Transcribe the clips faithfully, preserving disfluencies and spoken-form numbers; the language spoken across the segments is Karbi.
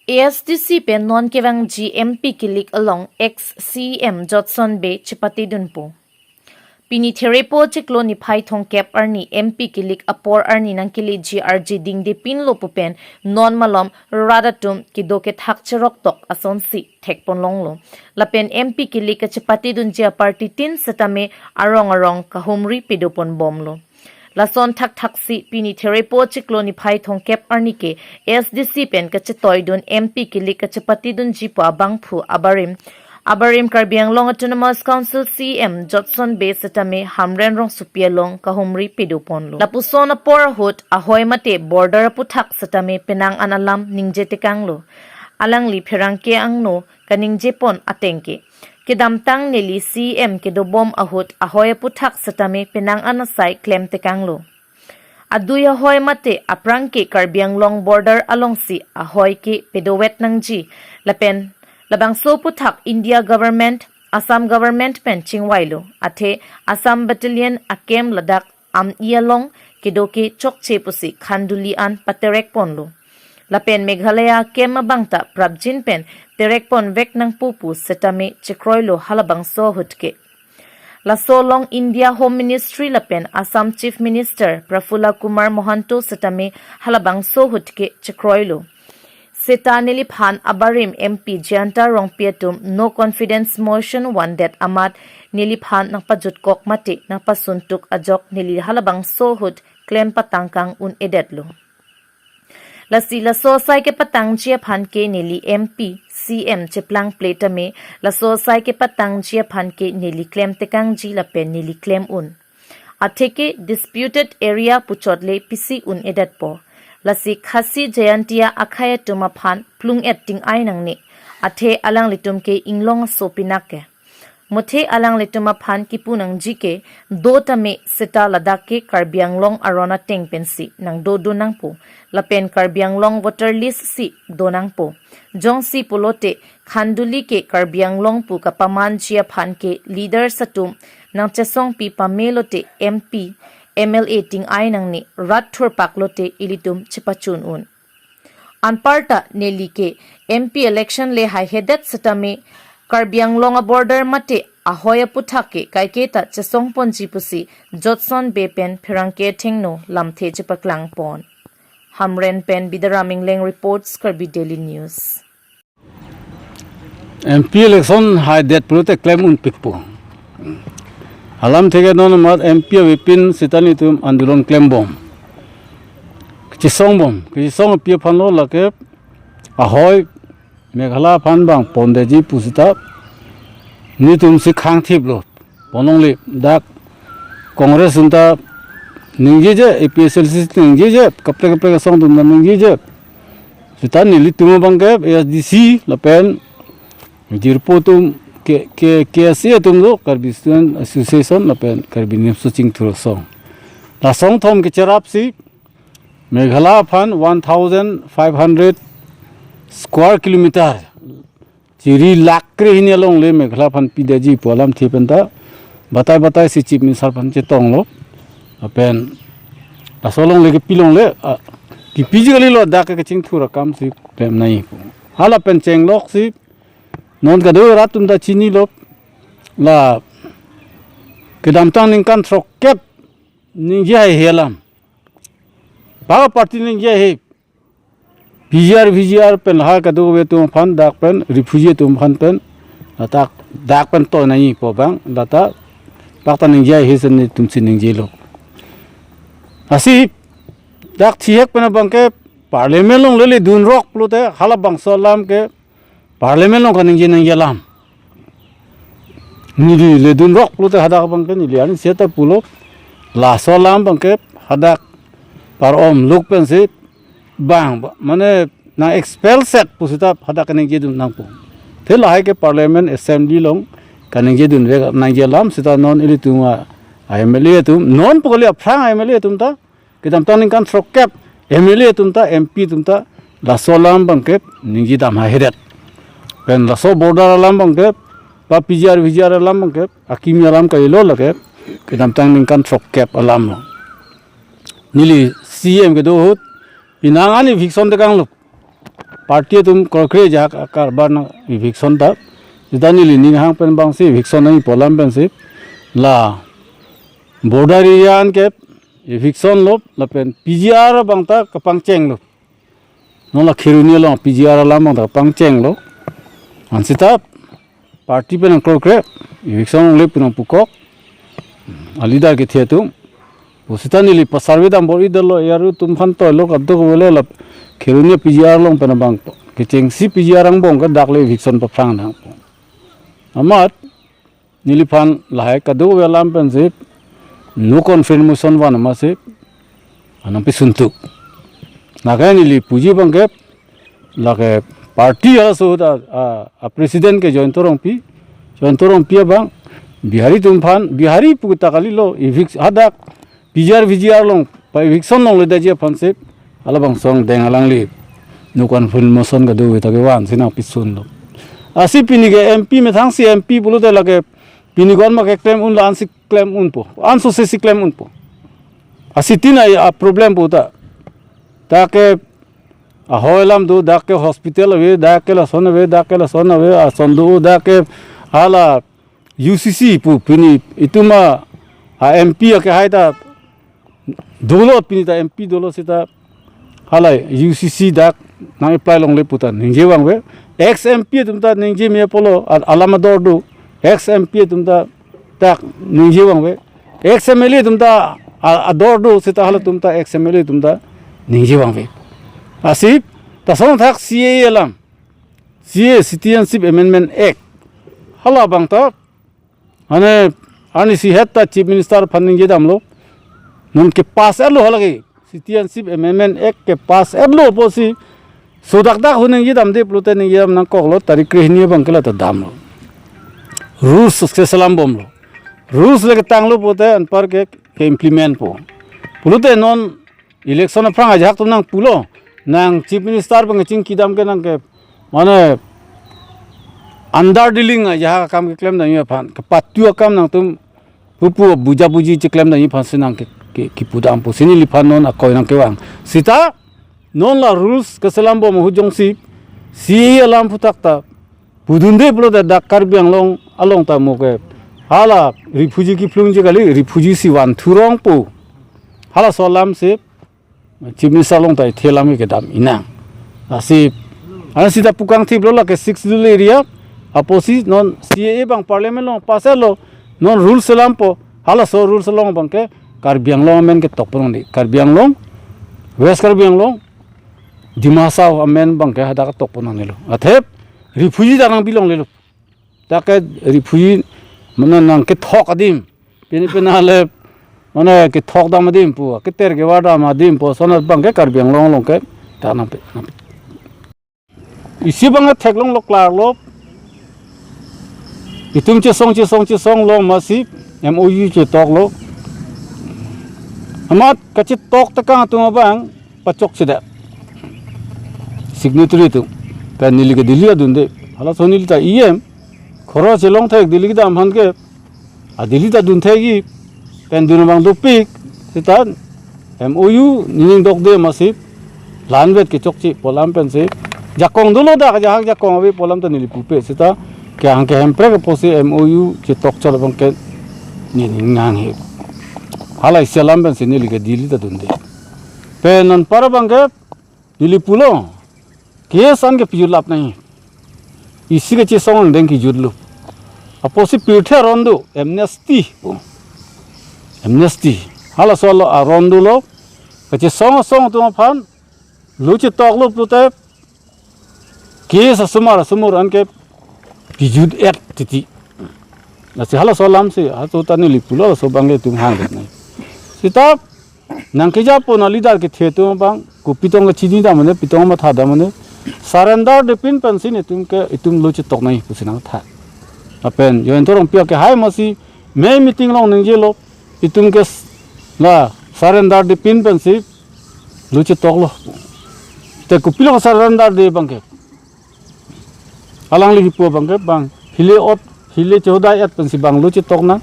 A S D C pen non kevangji M P kilik along ex C M Jotson Bey chepatedunpo. Pini Therepo chiklo niphai thomkep arni M P kilik apor arni nangkeleji arje dingde pinlo pu pen non malom rat atum kedo kethak cheroktok asonsi thekponlonglo. Lapen M P kilik kachepatedunji aparty tin setame arong arong kahumri pedoponbomlo. Lason thakthaksi pini Therepo chiklo niphai thomkep arni ke S D C pen kachetoidun M P kilik kachepatedunji pu abangphu abarim, abarim Karbi Anglong Autonomous Council C M Jotson Bey setame Hamren Rongsopi along kahumri pedoponlo. Lapuson apor ahut ahoi mate border aputhak setame penang an alam ningjetekanglo. Alangli pherangke angno kaningjepon ateng ke, kedamtang neli C M kedobom ahut ahoi aputhak setame penang an asai klemtekanglo. Adui ahoi mate aphrang ke Karbi Anglong border alongsi ahoi ke pedowet nangji lapen labangso aputhak India government, Assam government pen chingvailo. Athe Assam battalion a-camp ladak Am-i along kedo ke chokche pusi Khanduli an paterekponlo. Lapen Meghalaya a-camp abang ta prapjin pen terekponvek nangpo pu setame chekroilo halabangso ahut ke. Laso along India Home Ministry lapen Assam Chief Minister Prafulla Kumar Mahanta setame halabangso ahut ke chekroilo. Seta neliphan abarim M P Jayanta Rongpi atum no confidence motion vandet amat neliphan nangpajutkok mate nangpasuntuk ajok neli halabangso ahut klem patangkang un-edetlo. Lasi laso asai kepatangji aphan ke neli M P, C M cheplangple tame, laso asai kepatangji aphan ke neli klemtekangji lapen neli klem un. Atheke disputed area puchot le pisi un-edetpo. Lasi Khasi Jaintia akhei atum aphan plung-et ting-ai nangne. Athe alanglitum ke inglong aso pinak ke. Muthe alanglitum aphan kipu nangji ke, do tame seta ladak ke Karbi Anglong aron ateng pensi nangdodun nangpo. Lapen Karbi Anglong voter list si do nangpo. Jongsi pulote Khanduli ke Karbi Anglong pu kapamanji aphan ke leaders atum nangchesongpi pamelote M P, M L A ting-ai nangne, rat thurpak lote ilitum chepachun un. Anparta neli ke M P election le haihedet setame Karbi Anglong a-border mate ahoi aputhak ke kaiketa chesongponji pusi Jotson Bey pen pherangke athengno lamthe chepaklangpon. Hamren pen Bidaram Ingleng reports, Karbi Daily News. M P election haidet pulote klem unpikpo. Alamthe ke non amat M P avepin seta nelitum andolon klembom. Kachesongbom, kachesong api aphanlo lake ahoi Meghalaya aphan bang pondetji pu seta nelitum si khangthiplo. Ponlongle dak Congress atum ta ningjeje, A P H L C ningjeje, kaprek kaprek asong atum ta ningjeje. Seta nelitum abang ke A S D C lapen jirpo atum ke, ke, K S A atum do, Karbi Student Association lapen Karbi Nimso Chingthur Asong. Lason thom kecherapsi Meghalaya aphan one thousand five hundred square kilometer, chiri lakh krehini alongle Meghalaya aphan pidetji pu alamthe pen ta batai batai si Chief Minister aphan chetonglo. Lapen laso alongle kepilongle, ah, kepiji kalilo, dak ke kachingthur akam si klem nangji pu. Hala pen chengloksi non kadokave rat atum ta chinilo, la kedamtang ningkan throkkep ningje haihe alam. Bang party ningje haihe. P G R, V G R pen lahai kadokave atum aphan dak pen refugee atum aphan pen, ladak dak pen toi nangji pu abang, lata pakta ningje haihe si nelitum si ningjelo. Lasi dak thihek pen abang ke parliament alongle ledunrok pulote halabangso alam ke parliament along kaningje nangji alam. Neli ledunrok pulote hadak abang ke neli arni seta pulo, laso alam abang ke hadak par-om luk pensi bang, ba, mane nang expel set pu seta hadak kaningjedun nangpo. Te lahai ke parliament assembly along kaningjedunvek nangji alam seta non ilitum a-M L A atum, non pu kali, aphrang M L A atum ta, kedamtang ningkan throkkep M L A atum ta, M P atum ta laso alam abang ke ningjedam haihedet. Pen laso border alam abang ke, ba P G R, V G R alam abang ke akimi alam kalilo lake, kedamtang ningkan throkkep alam lo. Neli C M kedo ahut penang an eviction tekanglo. party atum kroi kre ajahak akarbar nang eviction ta. Seta neli ning hang pen abang si eviction nangji pu alam pensi la border area an ke eviction lo lapen P G R abang ta kapangcheng lo. Non la Kheroni along P G R alam abang ta kapangcheng lo. Ansi ta party pen nangkroi kre, eviction longle pu nangpukok a leader kethe atum. Pu seta neli pa-survey dam bor-i detlo, yaru atum aphan toilo, kadokave lo la Kheroni P G R along pen abang kechengsi P G R angbong ke dak le eviction paphrang nang. Amat neliphan lahai kadokave alam pensi no confirmation van amatsi nangpisun tuk. Lake neli puji abang ke, lake party halaso ahut a, a, a president ke Jayanta Rongpi, Jayanta Rongpi abang Bihari atum aphan, Bihari pu ta kalilo, evic-, hadak P G R V G R along pa-eviction longledetji aphansi halabangso angdeng alangli no confirmation kadokave ta kevansi nangpisun lo. Lasi pini ke M P, methang si M P pulote lake pini ko-an ma keklem unlo, ansi klem unpo, anso sesi klem unpo. Lasi tin a, a problem pu ta. Dak ke ahoi alam do, dak ke hospital ave, dak ke lason ave, dak ke lason ave, ason do, dak ke hala U C C pu pini itum a, a M P akehai ta dolo, pini ta M P dolo seta hala U C C dak nang-apply longle pu ta ningje vangve. Ex M P atum ta ningje me apotlo, a-, alam ador do. Ex M P atum ta dak ningje vangve. Ex M L A atum ta a-, ador do seta halatum ta ex M L A atum ta ningje vangve. Lasi ta song thak C A A alam, C A A, Citizenship Amendment Act, halabang ta, mane, arnisi het ta Chief Minister aphan ningje damlo. Non ke-pass etlo halake. Citizenship Amendment Act ke-pass etlo pusi sodak dak ahut ningje damde pulote ningje dam nangkoklo, tarik krehini abang ke la ta damlo. Rules ke selam bomlo. Rules le ketanglo pulote anpar ke, ke-implement po. Pulote non election aphrang ajahak atum nangpulo, nang Chief Minister abang kachingki dam ke nang ke, mane, underdealing ajahak akam keklem damji aphan, kepatu akam nangtum pupu buja buji cheklem damji aphansi nang ke, ke, kipu dam pusi neliphan non akoi nangkevang. Seta non la rules keselam bom ahut jongsi C A A alam aphuthak ta pudunde pulote dak Karbi Anglong along ta mo ke hala refugee kephlungji kali, refugee si van thurong pu. Halaso alamsi Chief Minister along ta ithe alam kedam inang. Lasi, ansi ta pukangthiplo, lake Sixth Schedule area apotsi non C A A abang Parliament along pass etlo, non rules selampo, halaso rules along abang ke Karbi Anglong amen ketok ponong di. Karbi Anglong, West Karbi Anglong, Dima Hasao amen abang ke hadak ketok ponong nilo. Athe refugee dak nangpi longlelo. Dak ke refugee, mane, nangkethok adim. Pini pini le, mane, kethok dam adim pu, keter kevar dam adim pu, ason abang ke Karbi Anglong along ke ta nangpi, nangpi. Isi abang theklonglo, klarlo. Itum chesong chesong chesonglo amatsi M O U chetoklo. Amat kachetok tekang atum abang pachok sida. Signatory atum. Pen neli ke Delhi ta dunde. Halaso neli ta E M. Khoro chelong thek Delhi kedam aphan ke. A Delhi ta dun thekji. Pen dun abang dopik. Seta M O U nening dokde amatsi. Lanvet kechokche pu alam pensi. Jakong dolo dak, ajahak jakong ave pu alam ta neli pupe. Seta kehang kehemprek apotsi M O U chetok chot abang ke nening nanghe. Hala isi alam pensi neli ke Delhi ta dunde. Pen anpar abang ke neli pulo, case an ke pijut lap nangji. Isi kachesong angdeng kijutlo. Apotsi pirthe aron do, amnesty pu. Amnesty. Halaso aron dolo. Kachesong asong atum aphan lo chetoklo pulote case asomar asomar an ke pijut et titi. Lasi halaso alamsi, halaso ta neli pulo, halaso abang le itum hangdet nai. Seta nangkejapo, nang leader kethe atum abang, kopi tong kachini dam mane, pi tong matha dam mane, surrender depin pensi netum ke, itum lo chetok nangji pusi nangtha. Lapen Jayanta Rongpi akehai amatsi, mei meeting along ningjelo, itum ke s-, la surrender depin pensi lo chetoklo. Te kopilo surrender de abang ke. Alangli kipu abang ke bang, hile ot, hile chohodai et pensi bang lo chetok nang.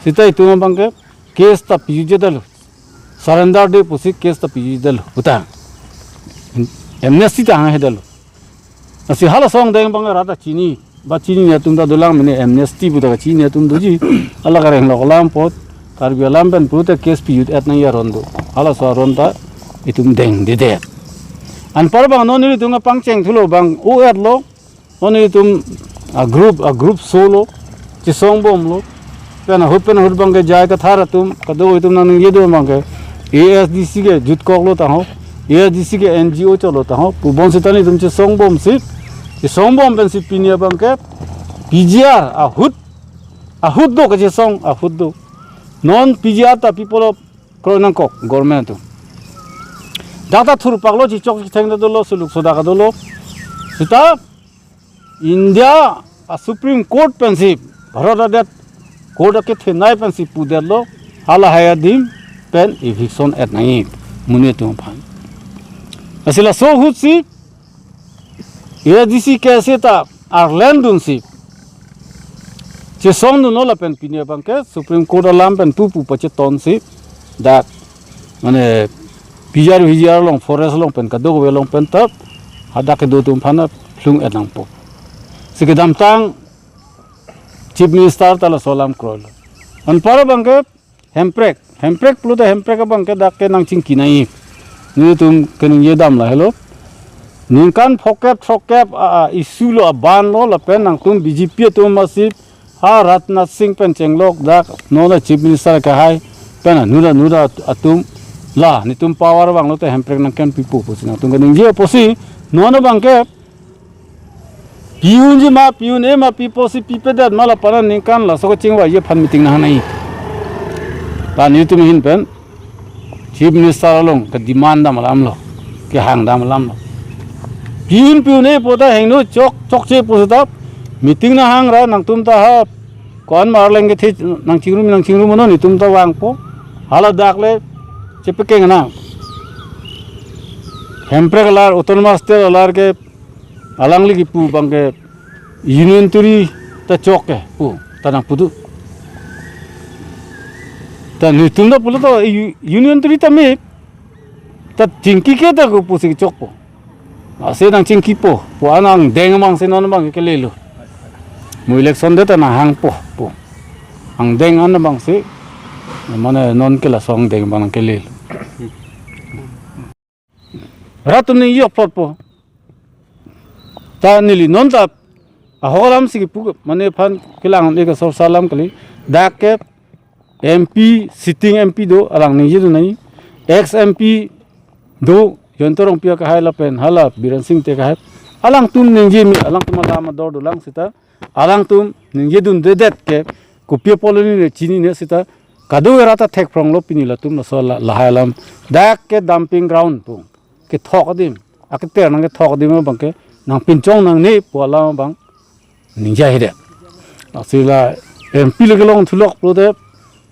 Seta itum abang ke case ta pijutjedetlo. Surrender de pusi case ta pijutjedetlo. Puta. Amnesty ta hanghe detlo. Lasi halaso angdeng abang rat ta chini. Ba chinine atum ta dolang, mane amnesty pu ta chinine atum doji. Hala kareng lok alam apot, Karbi alam pen pulote case pijut-et nangji aron do. Halaso aron ta itum dengdedet. Anpar abang non nelitum pangcheng thulo abang o-etlo. Non nelitum a group, a group solo, chesongbomlo. Pen ahut pen ahut abangke J I Kathar atum, kadokave atum nangningje do abangke, A S D C ke jutkoklo tangho, A S D C ke N G O cholo tangho, pu bonsita nelitum chesongbomsi, chesongbom pensi pini abangke P G R ahut, ahut do, kachesong ahut do. Non P G R ta pi pulo kroi nangkok government atum. Dak ta thurpaklo, chichok chitheng ta dolo, suluk sodak ta dolo. Sita India a Supreme Court pensi, Bharat adet court akethenei pensi pudetlo, halahai adim pen eviction-et nangji monit atum aphan. Lasi laso ahutsi A S D C case ta arleng dunsi chesongdunlo lapen pini abangke Supreme Court alam pen pupu pachetonsi dak, mane P G R V G R along, forest along pen, kadokave along pen ta hadak kedo atum aphan phlung-et nangpo. Si kedamtang Chief Minister ta laso alam kroilo. Anpar abangke hemprek, hemprek pulote hemprek abangke dak ke nangchingki nangji. Nelitum keningje dam lahelo. Ningkan phokep throkep a, a, issue lo, a-ban lo, lapen nangtum B J P atum amatsi ha Rajnath Singh pen chenglok dak non a Chief Minister akehai pen anura anura atum la nelitum power vanglote hemprek nangkempipo pusi nangtum keningje apotsi non abangke pi-unji ma, pi-un-e ma, piposi pipedet ma, la aphan aningkan laso kachingvaiji aphan meeting nanghang nangji. La nelitum ahin pen Chief Minister along kedemand dam alamlo, kehang dam alamlo. Pi-un pi-un-e pu ta hingno chok chokche pu seta meeting nanghang ra nangtum ta ha ko-an ma arleng kethe nangchingrum nangchingrum non nelitum ta vangpo. Hala dak le chepekeng nang. Hemprek alar, Autonomous State alar ke alangli kipu abangke Union Territory ta chok ke pu ta nangpu do. Ta nelitum ta pulo to U-, Union Territory ta me ta chingki ke ta ko pusi chokpo. Ase nangchingkipo, pu an angdeng abangsi non abang kelelo. Mo election det ta nanghangpo pu. Angdeng an abangsi, mane non ke laso angdeng abang kelelo. Rat atum ningje-oplotpo. Ta neli non ta ahok alamsi kipu, mane aphan kelang-e ke sorsa alam kali. Dak ke M P, sitting M P do, alang ningjedun nangji. Ex M P do, Jayanta Rongpi akehai lapen hala Biren Singh Teke akehai. Alangtum ningje me, alangtum alam ador dolang seta. Alangtum ningjedundedet ke kopi apotlo neli chinine seta. Kadokave rat ta thekphronglo pini latum laso la, lahai alam. Dak ke dumping ground pu. Kethok adim. Aketer nangkethok adim abangke nangpinchong nangne pu alam abang ningje haidet. Lasi la M P le kelong thulok pulote,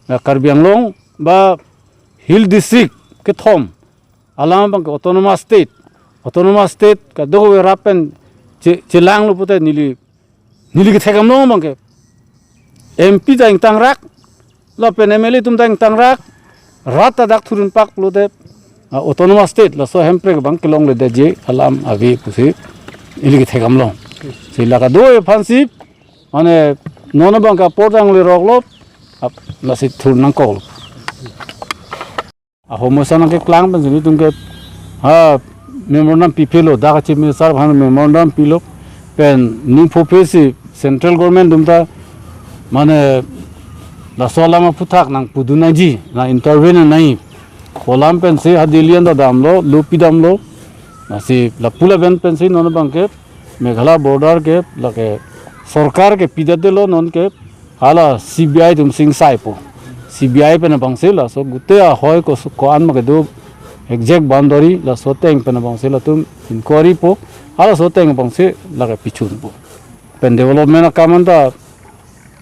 la Karbi Anglong ba Hill District kethom alam abangke Autonomous State. Autonomous State kadokave rap pen che-, chelanglo pulote neli, neli kethekdamlong abangke M P ta ingtangrak, lapen M L A atum ta ingtangrak, rat ta dak thurunpak pulote, ah, Autonomous State laso hemprek abang kelongledetji alam ave pusi neli kethekdamlong. Si la kadokave aphansi, mane non abangke apor tangleroklo, ap-, lasi thur nangkoklo. Ahomoi ason nangkeklang pensi nelitum ke ha memorandum piphelo, dak Chief Minister aphan memorandum pilo, pen ningpho phesi central government atum ta mane laso alam aphuthak nangpudun nangji, nang-intervene nangji pu alam pensi ha Delhi anta damlo, lo pidamlo, lasi lapu lapen pensi non abangke Meghalaya border ke lake sorkar ke pidetlo, non ke hala C B I atum singsaipo. C B I pen abangsi laso gute ahoi ko, ko-an ma kedo exact boundary laso ateng pen abangsi latum inquiry po. Halaso ateng abangsi lake pichunpo. Pen development akam anta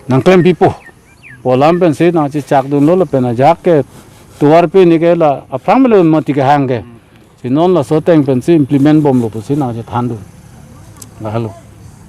nangklempipo pu alam pensi nangchechakdunlo lapen ajahak ke tovar pini ke la aphrang melo mati kehang ke. Si non laso ateng pensi implement bomlo pusi nangchethandun. Lahelo.